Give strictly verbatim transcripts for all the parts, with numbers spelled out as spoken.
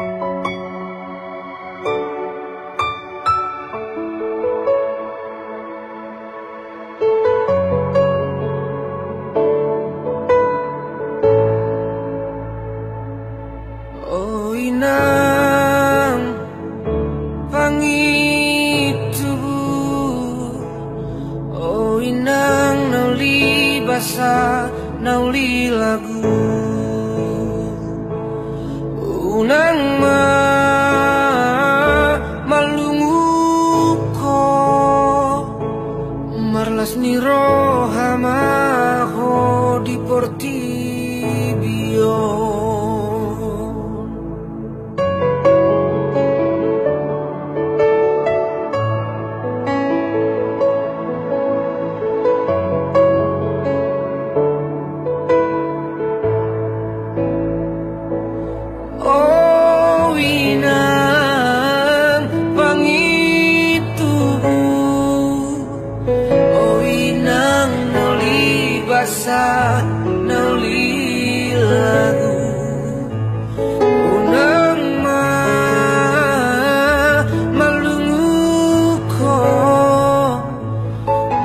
O inang pangintubu, o inang na uli basa na uli lagu. Unang ma mallungun ho, marlas ni roha ma ho di portibi on. O inang pangintubu, o inang na uli basa na uli lagu. Unang ma mallungun ho,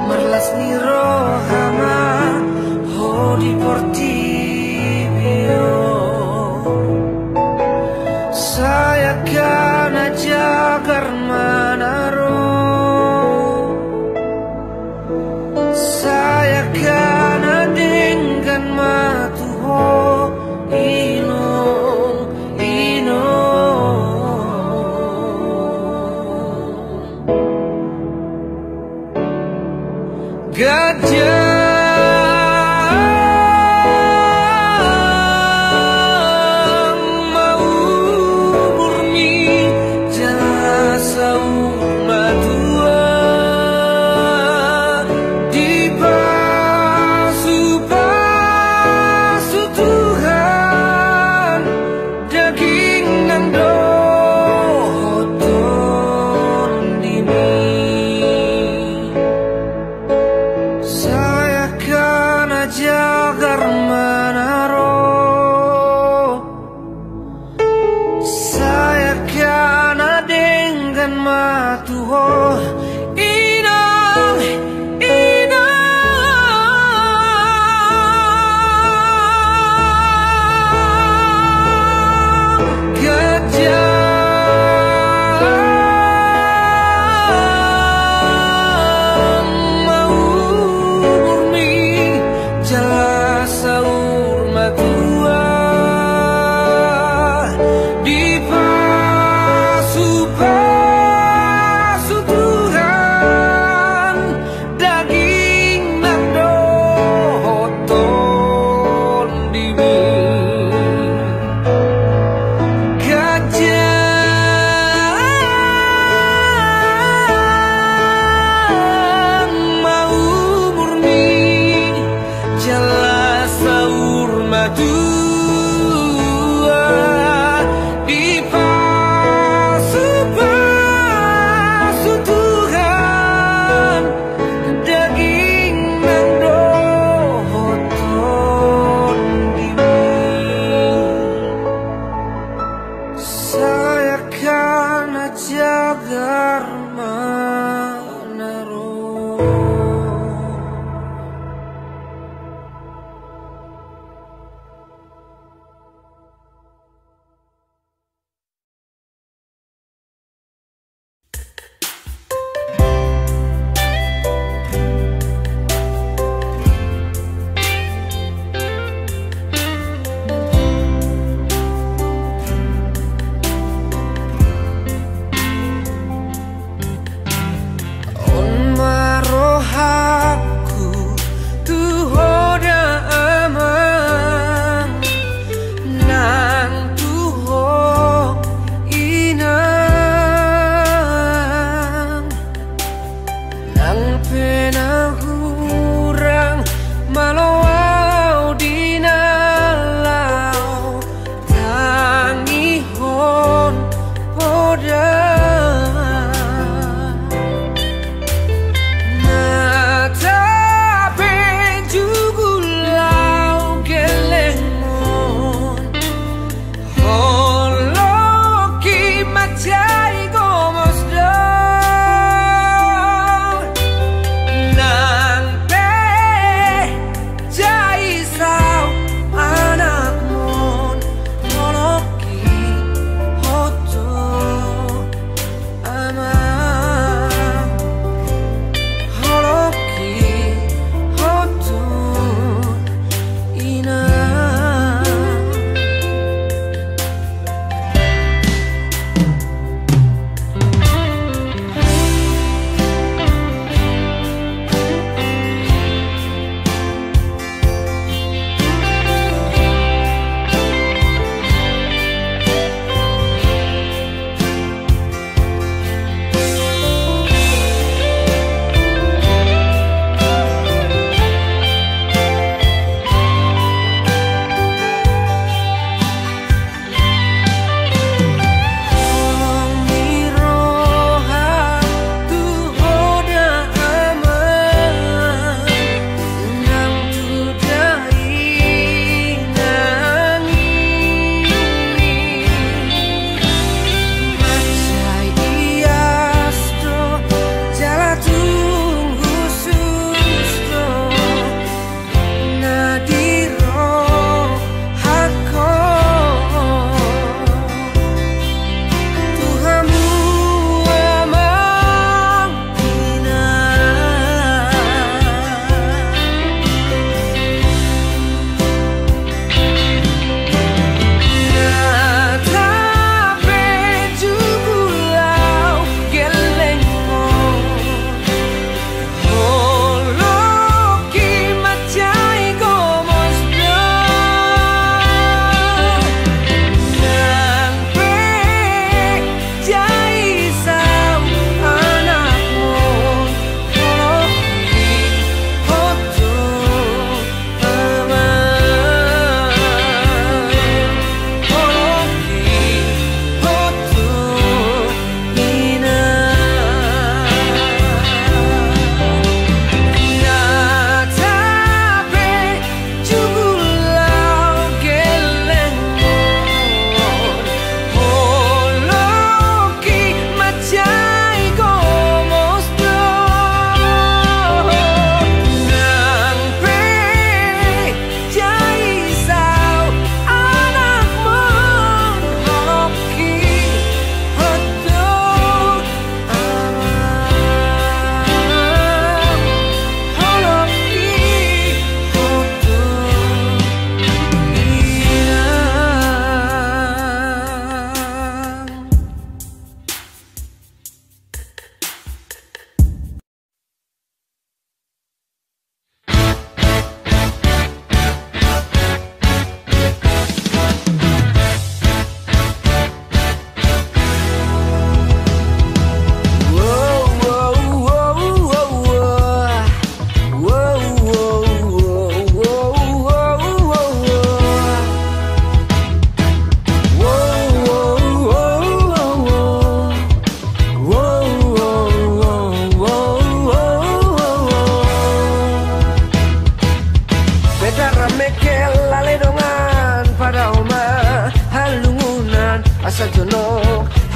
marlas ni roha ma ho di portibi on. Sai angka na jagar ma na ro, sai angka na denggan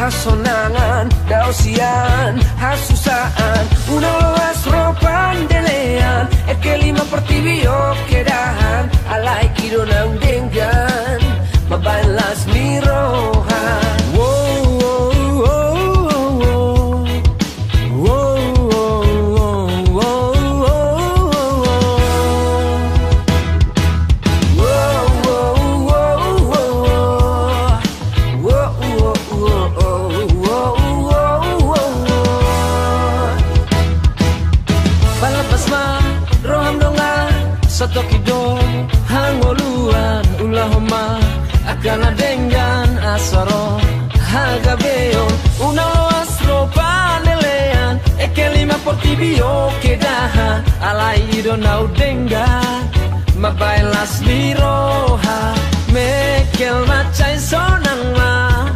Sonangan dao sian hasusaan, unang loas ro pandelean, engkel i ma portibi on kedahan, alai i do naung denggan mambahen las ni roha. Wo, wo, wo, wo. Palapas ma roham dongan, satoki do hangoluan, ulahon ma angka na denggan asa ro hagabeon, unang loas ro panelean, engkel i ma portibi on kedahan, alai i do naung denggan mambahen las ni roha. Mengkel mansai sonang ma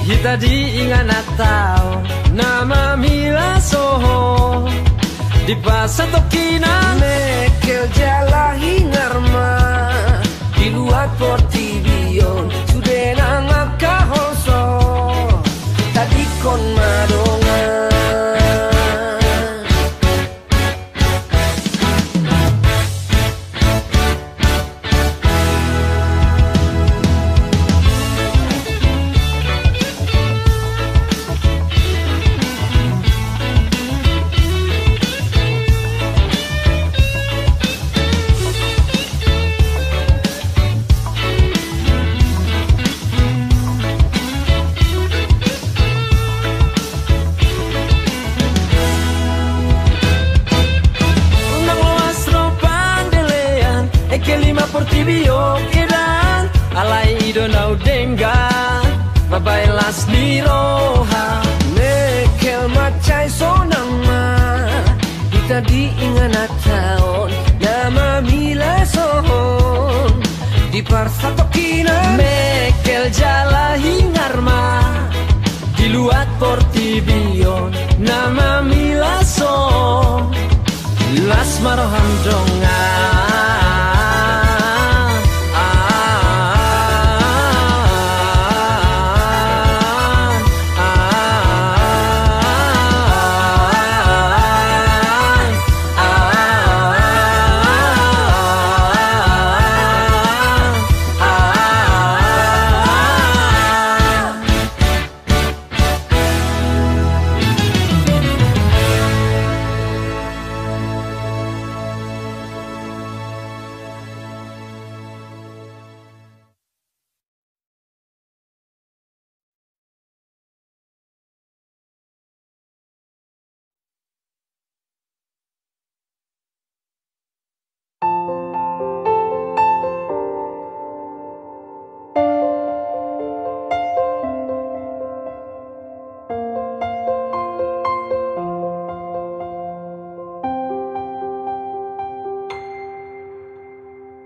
hita di ingananta on na mamilashon di parsatongkinan. Mengkel jala hingar ma di luat portibi on, sude nang angka holso tadingkon ma dongan. Unang loas ro pandelean, engkel i ma portibi on kedahan, alai i do naung denggan mambahen las ni roha. Mengkel mansai sonang ma hita di ingananta on na mamilashon di parsatongkinan. Mengkel jala hingar ma di luat portibi on na mamilashon. Las ma roham dongan.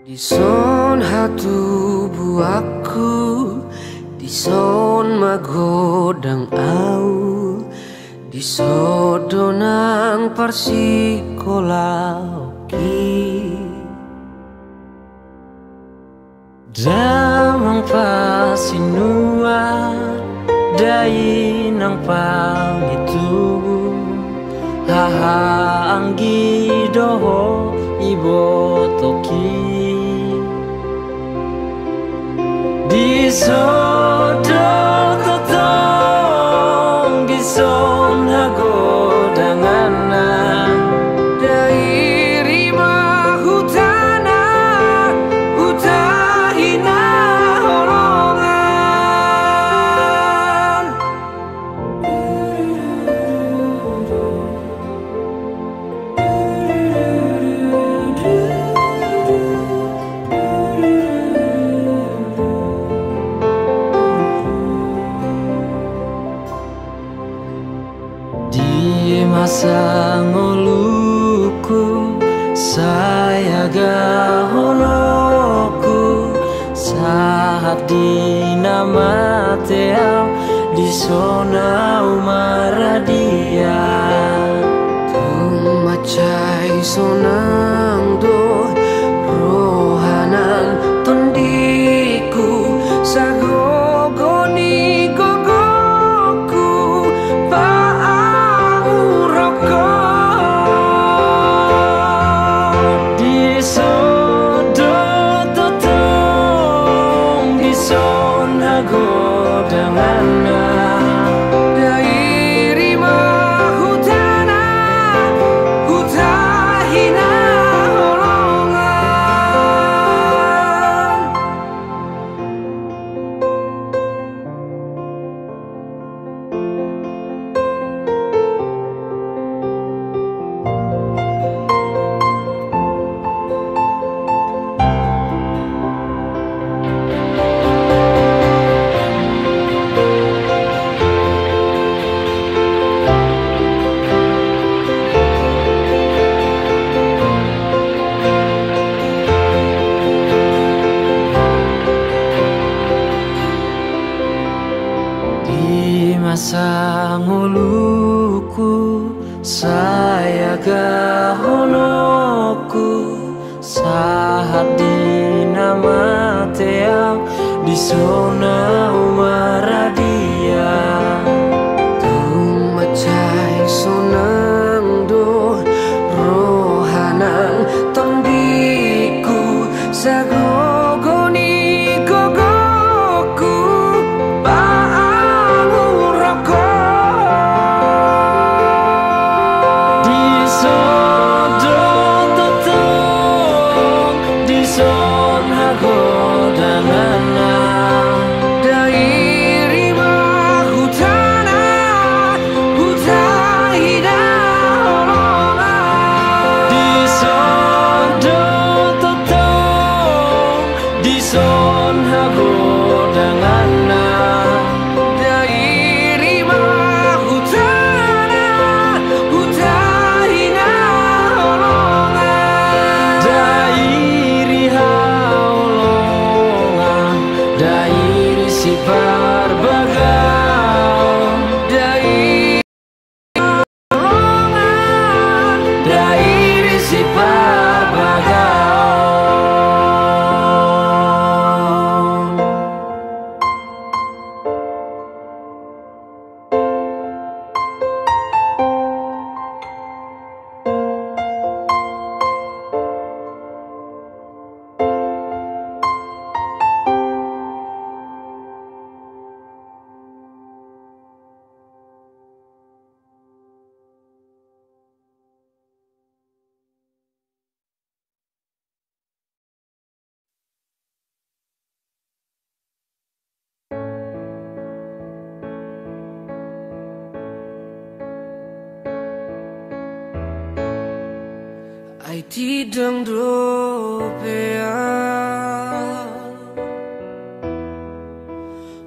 Dison hatubuanku, dison ma godang au, dison do nang parsikolaonki. Damang pasinuan, dainang pangitubu, haha anggi dohot ibotoki. Dison do tongtong, dison hagodanganna. Dairi ma hutana, huta hinaholongan. Di masa ngolungku, sai hagahononku, sahat di na mate au, dison au maradian. Tung mansai sonang do roha nang tondiku, sagogo ni gogo Godanganna, dairi ma hutana, huta hinaholongan. Di masa ngolungku, sai agahononku, sahat di na mate au, dison au maradian. Tung mansai sonang do roha nang tondingku, sagogo ni gogoku, paangurhon ho. Dison do tongtong, dison hagodanganna. Dairi ma hutana, huta hinaholongan. Dison do tongtong, dison hagodanganna. Dairi ma hutana, huta hinaholongan. Dairi haholongan, dairi siparbagaon. Dairi haholongan, dairi siparbagaon. Ai didang dope au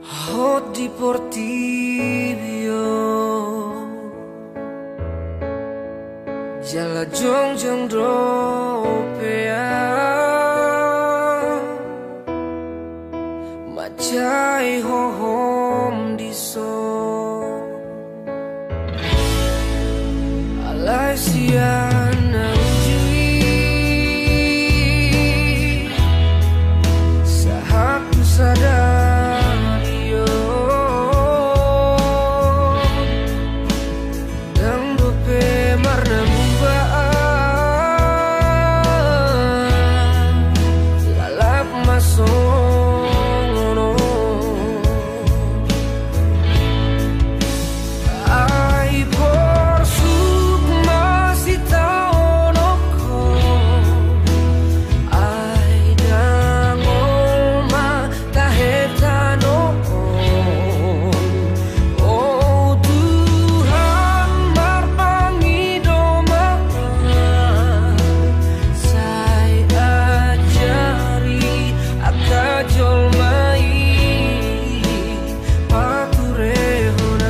hot di portibi on, jala jongjong dope au mansai hohom dison. Alai sian na uju i sahat tu sadari on, ndang dope marnamuba au, lalap ma songon on. Ai porsuk ma sitaonokhon, ai dangol ma tahe tano on. O Tuhan, marpangido ma, sai ajari angka jolma i paturehon au,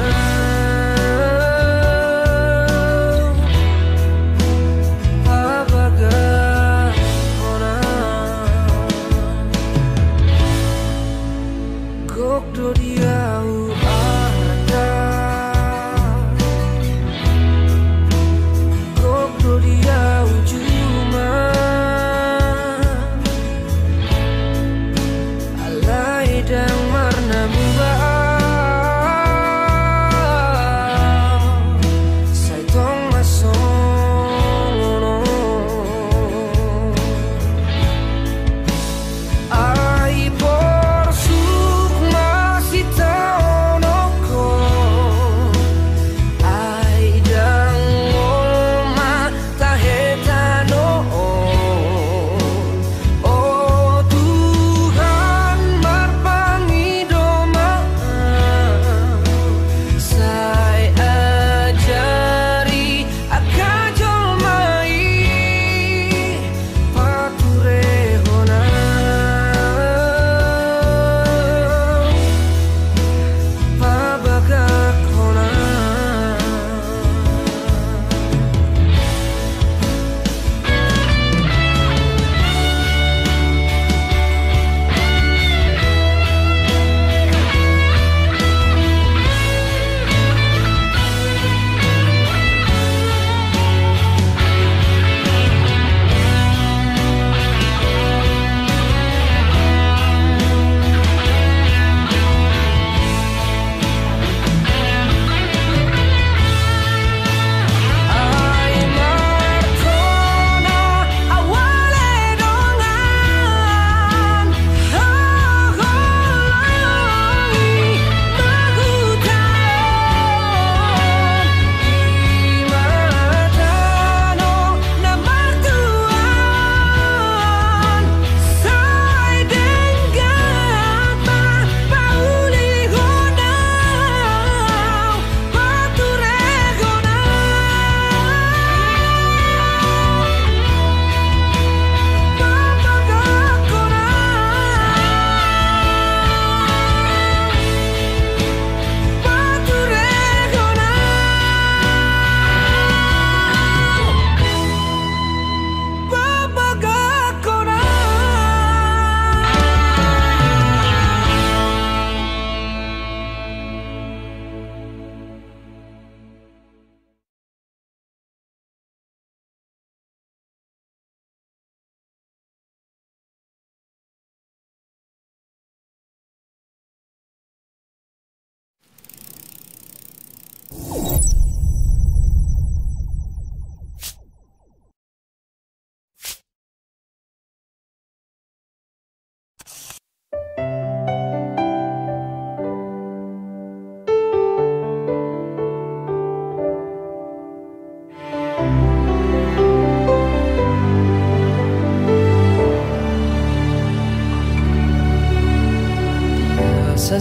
pabagas hon au. Gok do di au arta, gok do di au juma, alai ndang marnamuba au, sai tong ma songon on. Ai porsuk ma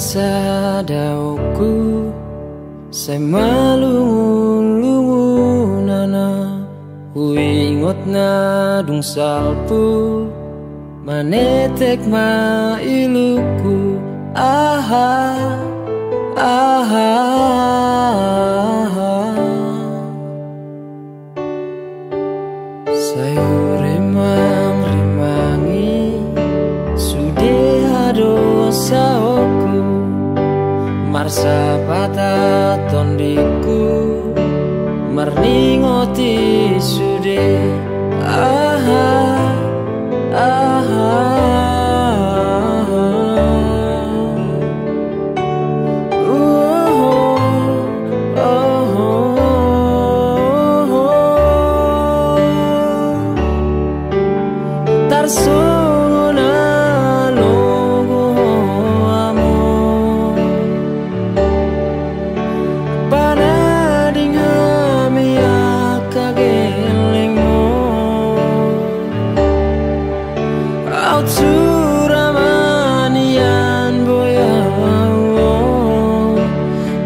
Sadaonku sai malungunlungun, huingot na dung salpu, manetek ma ilungku. Aha, aha, aha. Sai huremangremangi sude hadosaonku, marsapata tondingku, marningot i sude. Aha, aha, aha. Tarsongon na logo ho among, panading hami angka gellengmon. Aut sura ma nian boi ahu,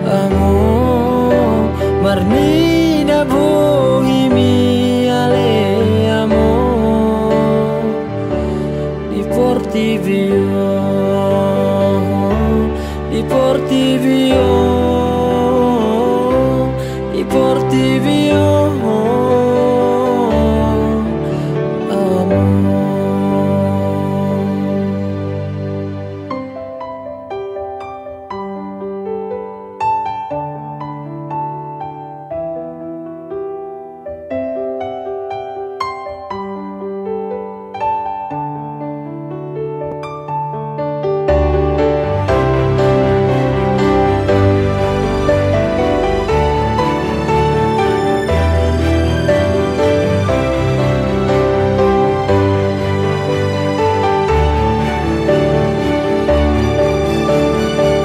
among, marnida bohimi ale among. Di portibi on, di portibi on, di portibi on, among.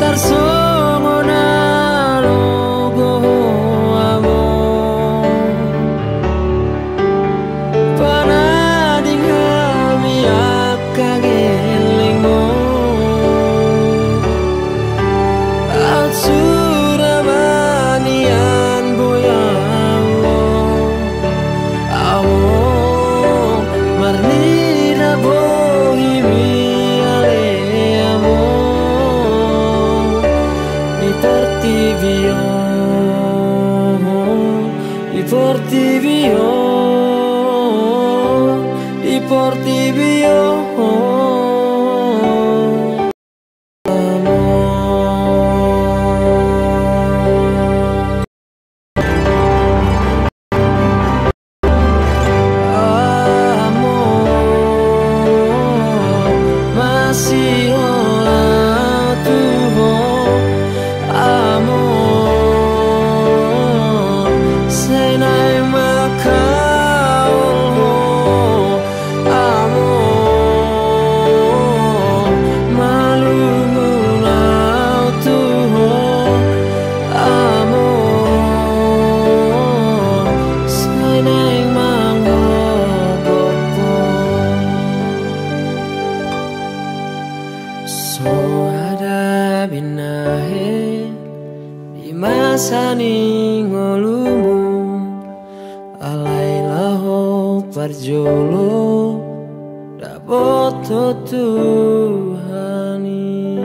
Tarsongon na logo ho among, panading hami angka gellengmon. Aut sura ma nian boi ahu, among, marnida bohimi ale among. Di portibi on, di portibi on, di portibi on. Among, masihol ahu tu ho, among, sai naeng mangkaol ho, among, malungun ahu tu ho, among, sai naeng manghogop ho. So ada binahen di masa ni ngolumon, alai laho parjolo dapothon Tuhan i.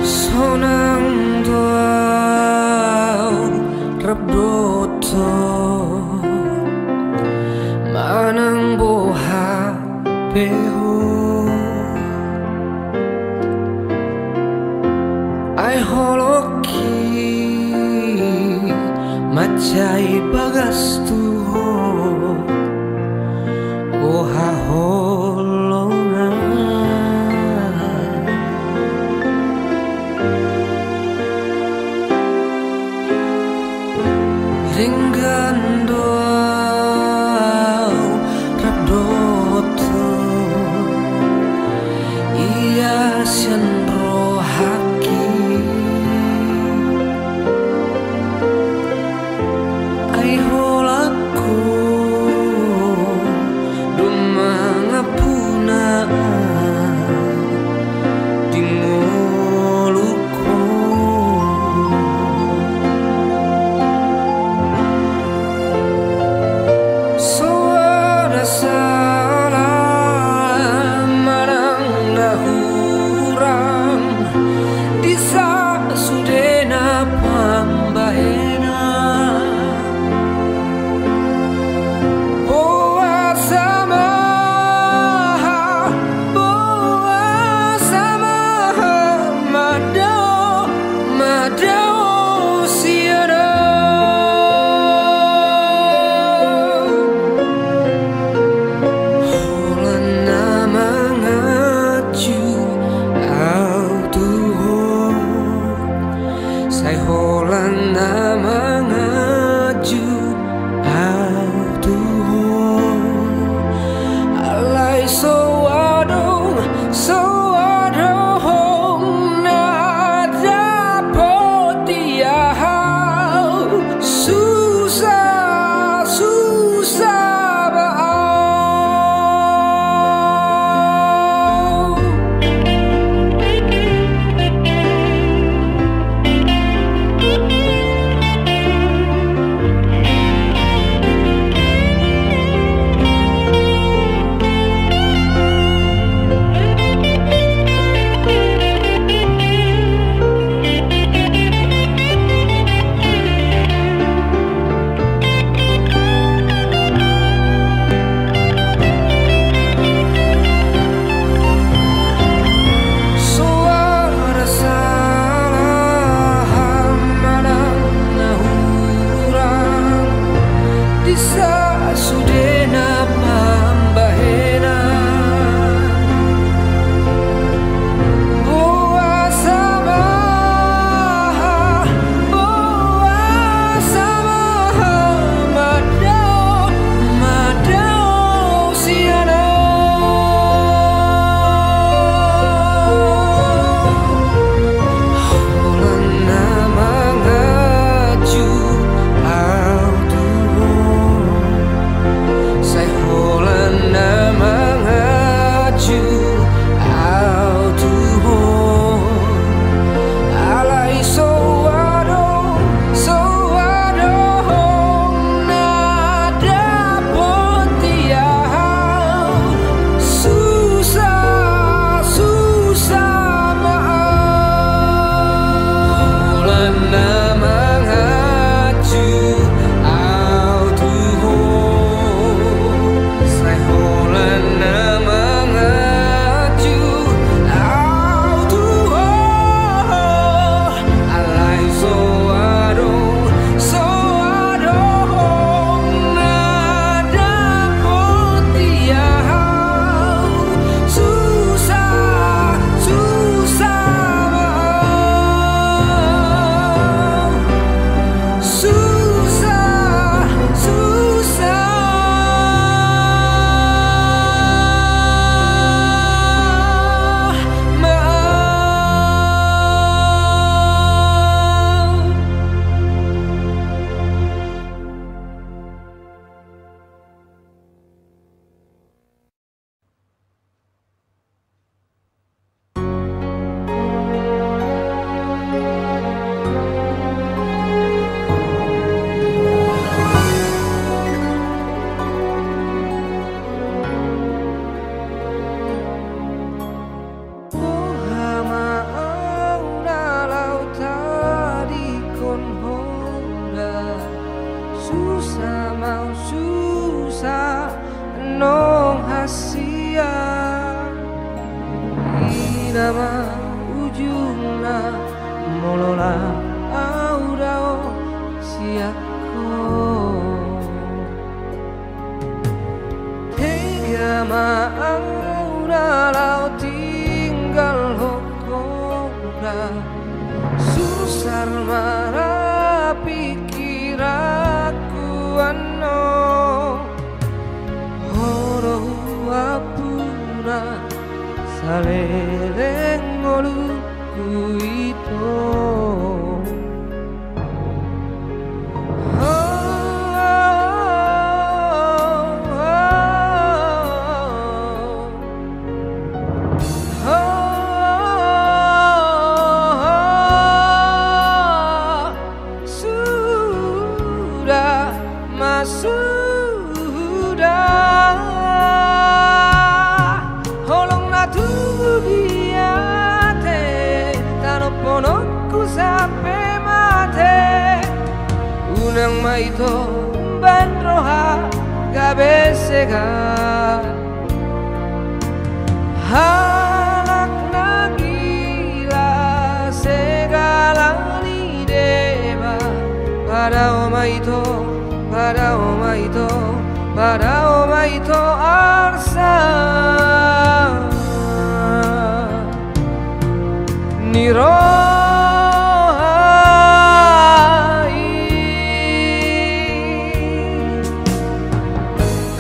Sonang do ahu rap dohot ho manang boha pe ho. Ai holongki mansai bagas tu ho, ho haholongan. Denggan do au rap dohot ho, ia sian rohangki. Ai holan ho domma mangampunaan di ngolungku. So ada sala manang na hurang di sasudena pambahenan. Boasa ma, boasa ma, madao, madao sian au. Holan na manganju au tu ho. Sai holan na manganju au tu ho. Alai so adong, so adong na dapot di au. Susah, susah ma au. Suara salah manang na hurang di sasudena pambahenan. Boasa ma, boasa ma, madao, madao sian au. Holan na manganju au tu ho. Sai holan na manganju au tu ho. Alai so adong, so adong na dapot di au. Susah, susah ma au. Holan na manganju au tu ho. Sai holan na manganju au tu ho. Alai so adong, so adong na dapot di au. Susah, susah ma au. Susah, susah ma au. Boha ma au na laho tadingkon ho da, susah ma au, susah nang hansian. Ina ma ujungna molo lam au dao sian ho. Tega ma au na laho tinggalhon ho da, susar ma ra pingkiranku. Saleleng ngolungku ito. Suda ma suda. Holong na tubu di ate, tanompononku sampe mate. Unang ma ito umbahen roha gabe sega. Halak na gila segala ni deba. Padao ma ito, padao ma ito, padao ma ito arsa ni roha i.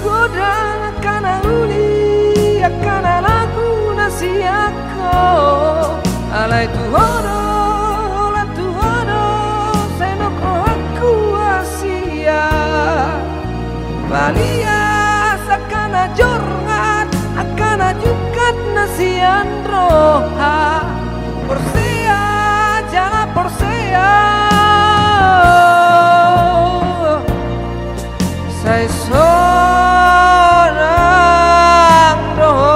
Godang angka na uli, angka na lagu na sian ho. Alai tu ho do, holan tu ho do, sai nang rohangku asi. Palias angka na jorngat, angka na jungkat na sian roha. Porsea jala porsea. Sai sonang do ho.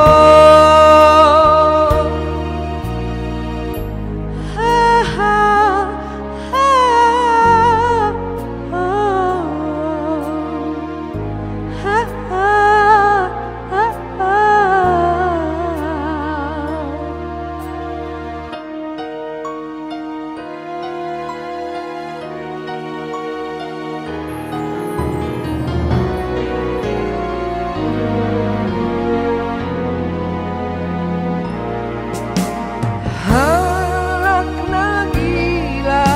Halak na gila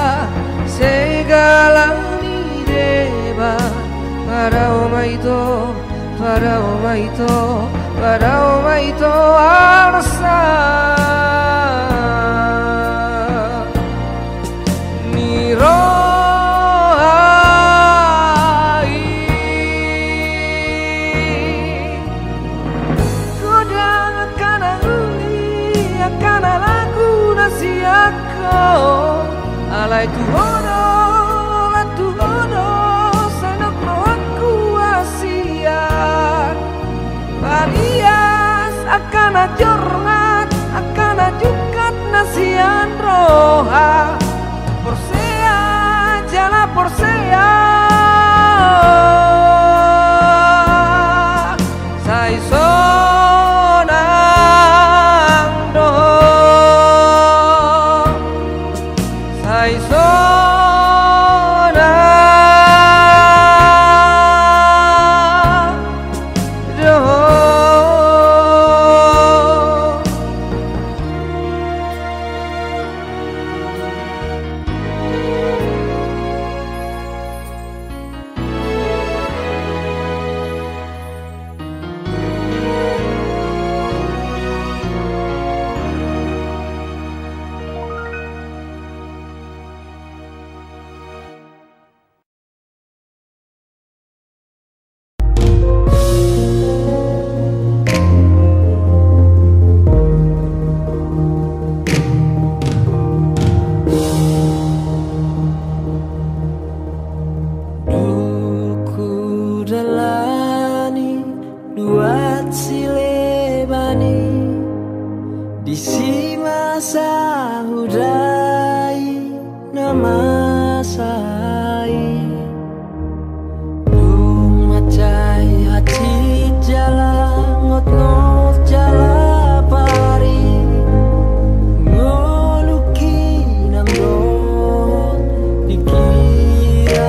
segala ni deba. Padao ma ito, padao ma ito, padao ma ito arsa ni roha i. Godang angka na uli, angka na lagu na sian ho. Alai tu ho do, holan tu ho do, sai nang rohangku asi. Palias angka na jorngat, angka na jungkat na sian roha. Porsea jala porsea. Sai sonang do ho. Sai sonang do ho. Dung hudalani luat sileban i, disi ma sahuda i na masa i. Dung mansai hansit jala ngotngot jala pari, ngolungki nang dohot pikiranki.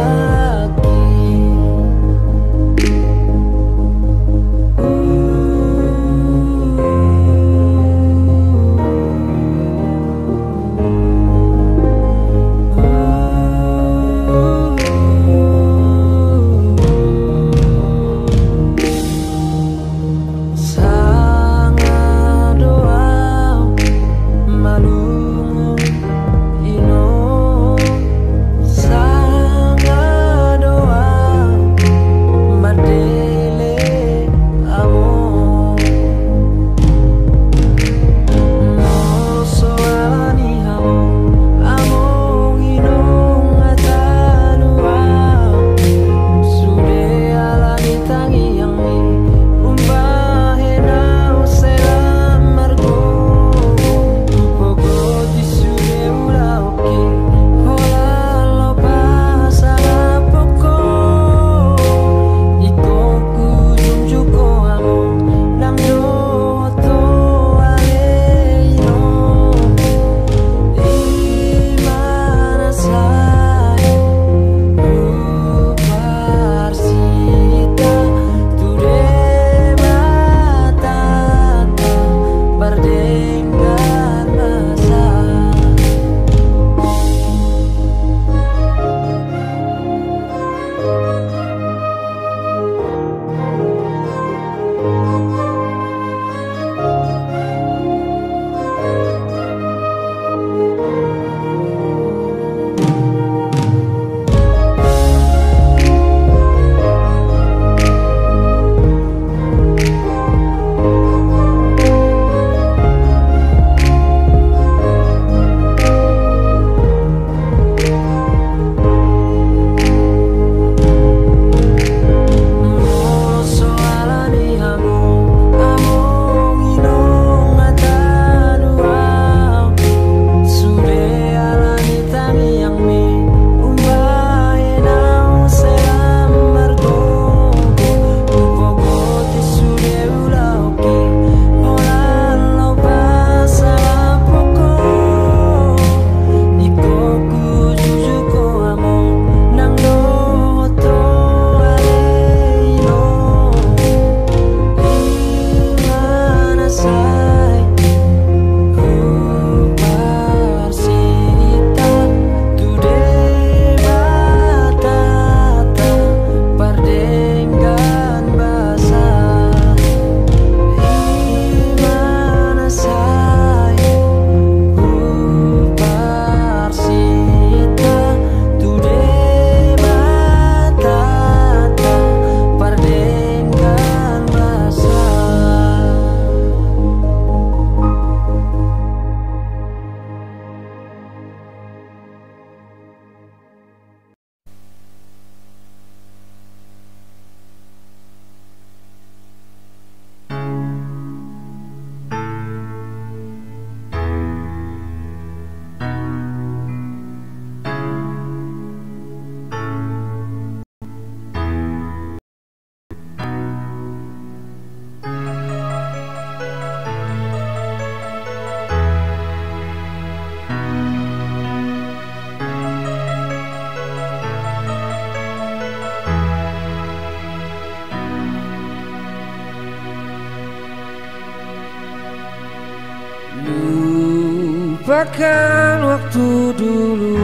Lupakan waktu dulu,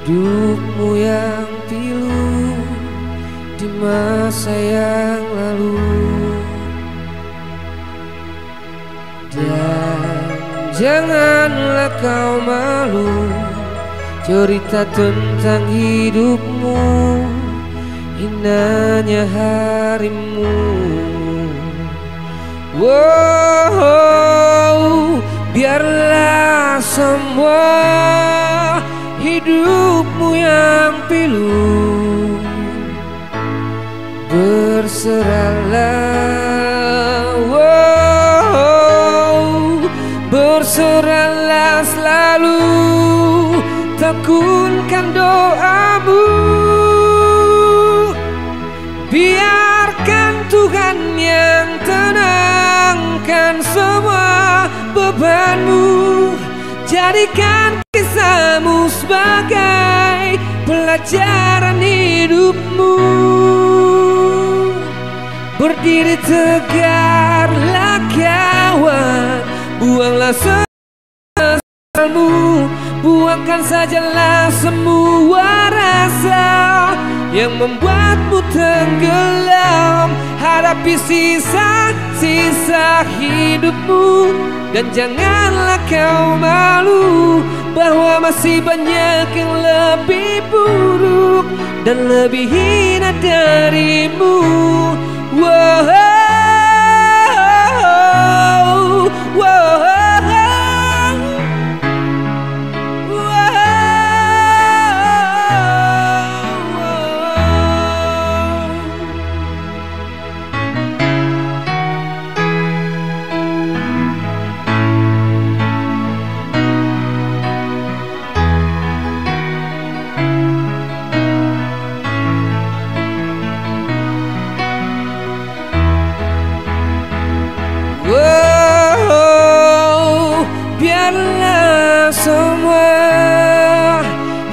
hidupmu yang pilu di masa yang lalu. Dan janganlah kau malu cerita tentang hidupmu, hinanya harimu. Wow, biarlah semua hidupmu yang pilu. Berserahlah, wow, berserahlah selalu, tekunkan doamu. Biarkan Tuhan yang tenangkan semua bebanmu. Jadikan kisahmu sebagai pelajaran hidupmu. Berdiri tegarlah kawan, buanglah sesalmu, buangkan sajalah semua rasa yang membuatmu tenggelam. Hadapi sisa-sisa hidupmu, dan janganlah kau malu bahwa masih banyak yang lebih buruk dan lebih hina darimu. Wow, wow, wow. Wow, biarlah semua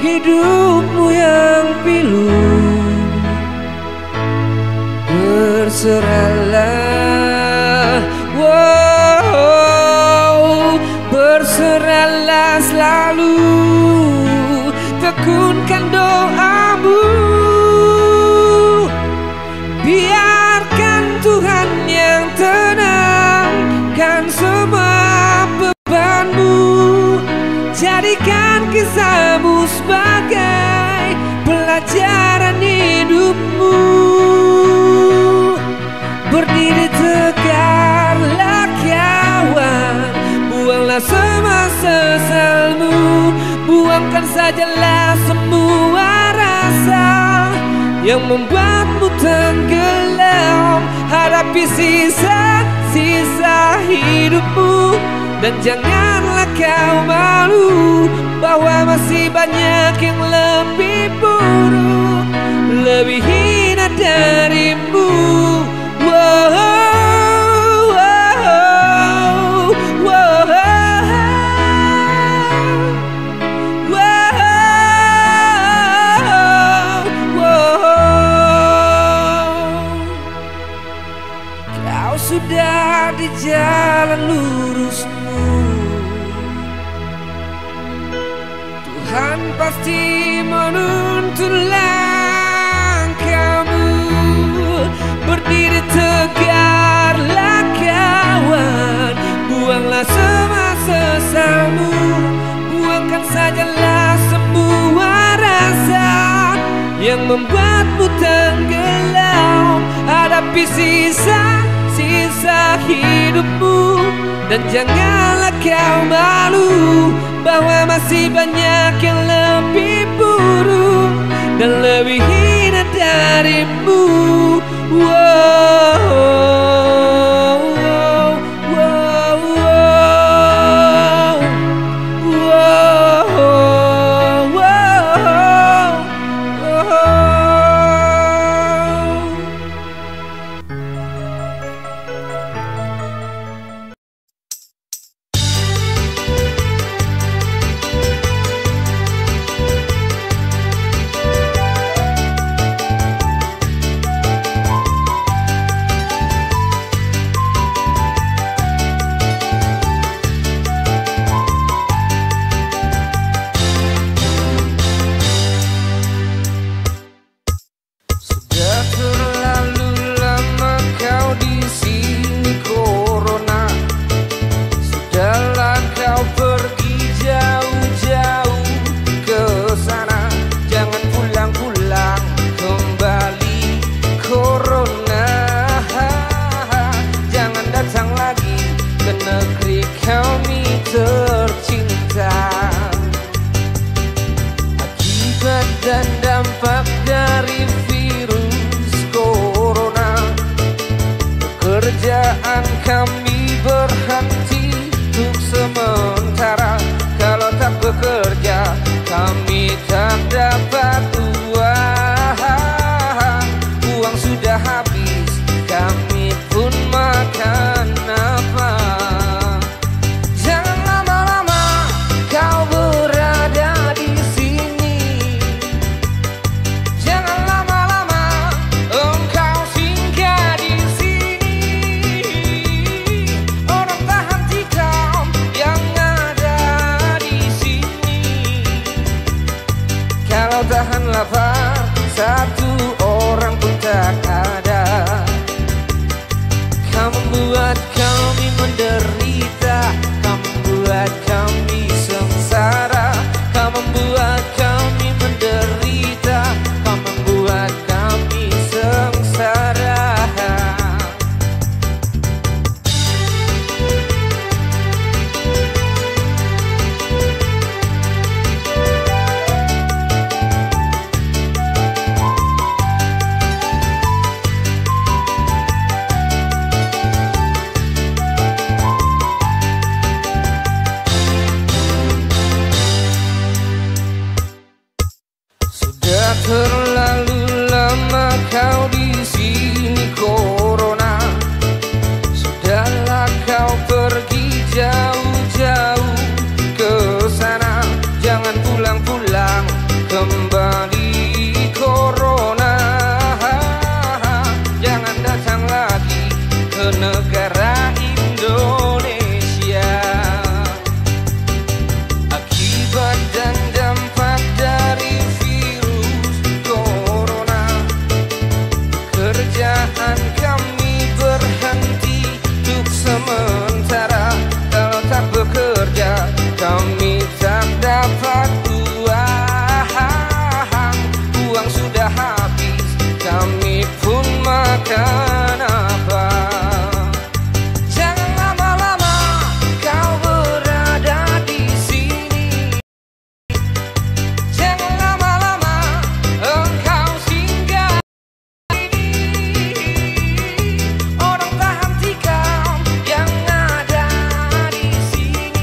hidupmu yang pilu. Berserahlah, wow, berserahlah selalu, tekunkan doamu. Biarkan Tuhan yang tenangkan semua bebanmu. Jadikan kisahmu sebagai pelajaran hidupmu. Berdiri tegarlah kawan, buanglah semua sesalmu, buangkan sajalah semua rasa yang membuatmu tenggelam. Hadapi sisa-sisa hidupmu, dan janganlah kau malu bahwa masih banyak yang lebih buruk, lebih hina darimu. Wow, wow, wow, wow. Kau sudah di jalan lurusmu. Tuhan pasti menuntun langkahmu. Berdiri tegarlah kawan, buanglah semua sesalmu. Buangkan sajalah semua rasa yang membuatmu tenggelam. Hadapi sisa-sisa hidupmu, dan janganlah kau malu bahwa masih banyak yang lebih buruk dan lebih hina darimu. Wow, wow, wow, wow. Dan dampak dari virus corona, pekerjaan kami berhenti untuk sementara. Kalau tak bekerja, kami tak dapat uang. Uang sudah habis, kami pun makan apa? Jangan lama-lama kau berada di sini. Jangan lama-lama engkau singgah di sini. Orang tahan tikam yang ada di sini. Kalau tahan lapar, satu orang pun tak ada. Kau membuat kami menderita, kau membuat kami sengsara, kau membuat kami menderita, kau membuat kami sengsara. Sudah terlalu lama kau di sini, corona. Sudahlah kau pergi jauh-jauh ke sana. Jangan pulang-pulang kembali, corona. Jangan datang lagi ke negara Indonesia. Akibat dan dampak dari virus corona, pekerjaan kami berhenti untuk sementara. Kalau tak bekerja, kami tak dapat uang. Uang sudah habis, kami pun makan apa? Jangan lama-lama kau berada di sini. Jangan lama-lama engkau singgah di sini. Orang tahan tikam yang ada di sini.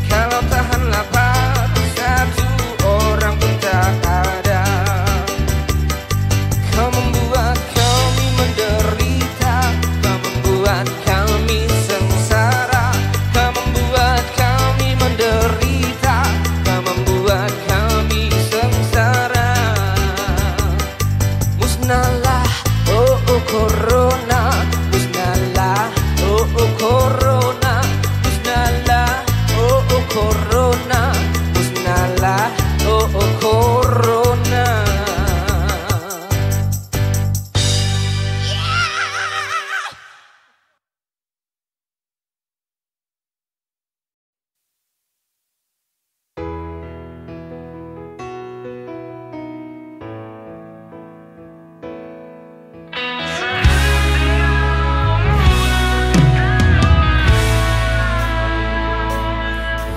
Kalau tahan lapar, satu orang pun tak ada. Kau membuat kami menderita, kau membuat kami sengsara, kau membuat kami menderita, kau membuat kami sengsara. Musnahlah, oh, oh, corona, musnahlah, oh, oh, corona, musnahlah, oh, oh, corona, musnahlah, oh, oh, corona.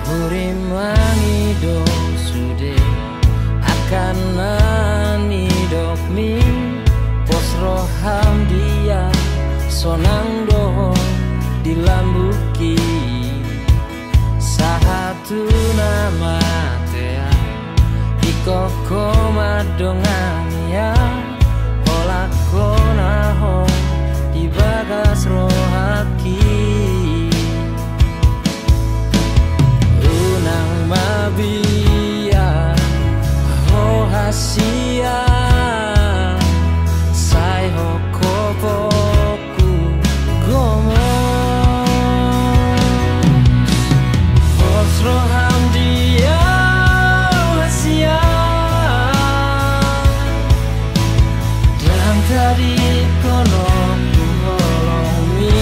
Hurimani do sude angka na nidokmi, pos roham dia sonang do ho di lambungki. Sahat tu na matea, ingkon ho ma dongan ia, holan hona ho di bagas rohangki. Unang mabiar ho hasian, sai ho ho po ku gomos. Pos roham dia hasian, ndang tadingkon ho tu holongmi.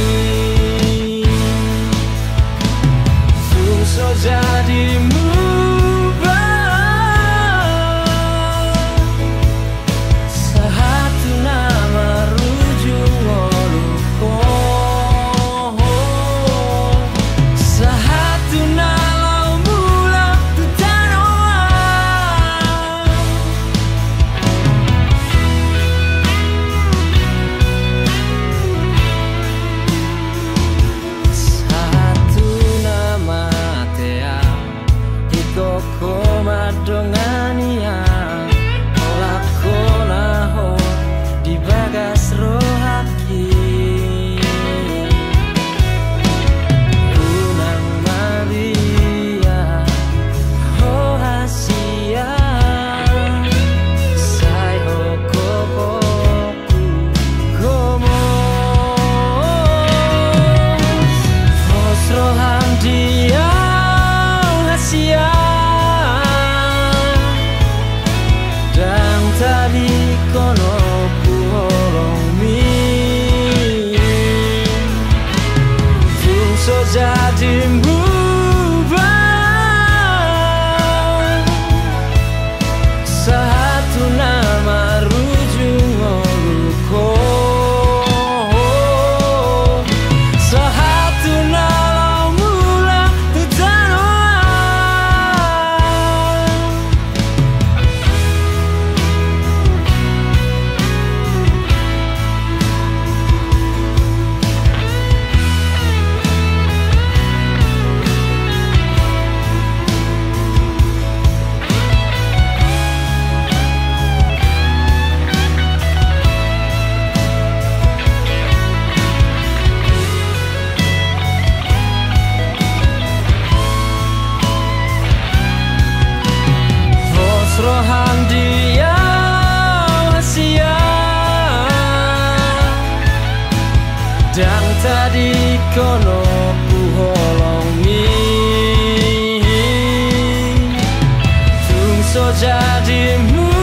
Tung so jadi muba Dongan ia, holan hona ho di bagas rohangki. Unang mabiar ho hasian, sai ho gokhon. Gomos, pos roham di au hasian, ndang tadingkon ompu holongmi. Tung so jadi muba sahat tu na marujung ngolungkon, sahat tu na laho mulak tu tano an. Pos roham di au hasian, ndang tadingkon ompu holongmi. Tung so jadi mu